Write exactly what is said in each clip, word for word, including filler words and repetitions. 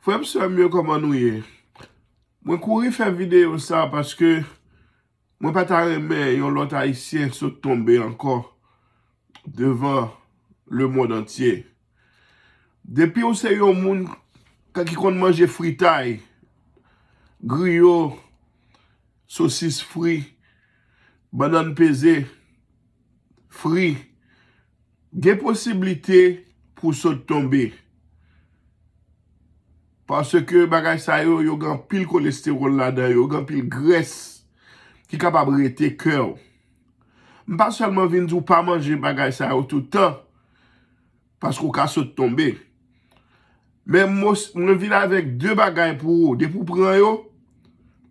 Frè m, sè m yo, kòman nou ye? Mwen kouri fè videyo sa paske mwen pa ta renmen yon lòt Ayisyen sot tonbe ankò devan lemonn antye. Depi w se yon moun k, ki konn manje fritay, griyo, sosis fri, bannann peze, fri, gen posiblite pou w sot tonbe. Paske bagay sa yo, yo gen anpil kolestewòl ladan yo, gen anpil grès ki kapab rete kè w. M pa sèlman vin di w pa manje bagay sa yo tout tan, paske w ka sot tonbe. Men mwen vin avèk de bagay pou ou. Depi w pran yo,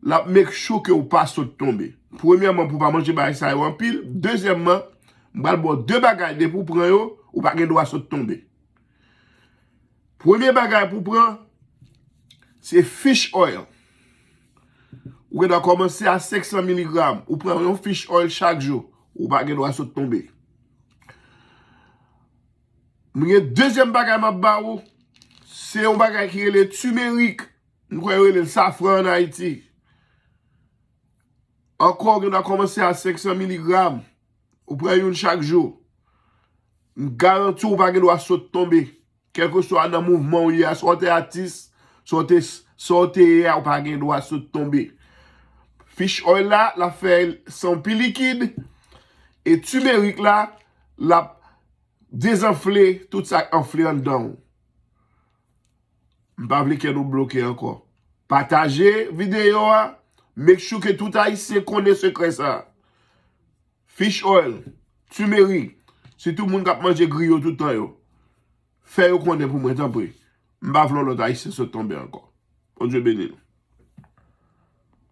l ap make sure ke w pa sot tonbe. Premyèman, pou w pa manje bagay sa yo anpil. Dezyèmman, m pral ba w de bagay, depi w pran yo, ou pa gen dwa sot tonbe. Premye bagay pou w pran, se fish oil. Ou gen dwa kòmanse a senk san miligram. Ou pran yon fish oil chak jou. Ou pa gen dwa sot tonbe. Mwen gen dezyèm bagay m ap ba ou. Se yon bagay ki rele timerik. M kwè yo rele l safran ann Ayiti. Ankò, ou gen dwa kòmanse a senk san miligram. Ou pran youn chak jou. M garanti w, ou pa gen dwa sot tonbe. Kèlkeswa nan mouvman w ye a, swa w te atis, swa w te, swa w te ye a, ou pa gen dwa sot tonbe. Fish oil la, l ap fè san w pi likid. E timerik la, l ap dezanfle tout sa k anfle anndan w. M pa vle kè nou bloke ankò. Pataje videyo a. Make sure ke tout Ayisyen konnen sekrè sa. Fish oil, timerik, sitou moun k ap manje griyo tout tan yo. Fè yo konnen pou mwen, tanpri. M pa vle yon lòt Ayisyen sot tonbe ankò. Bondye beni nou.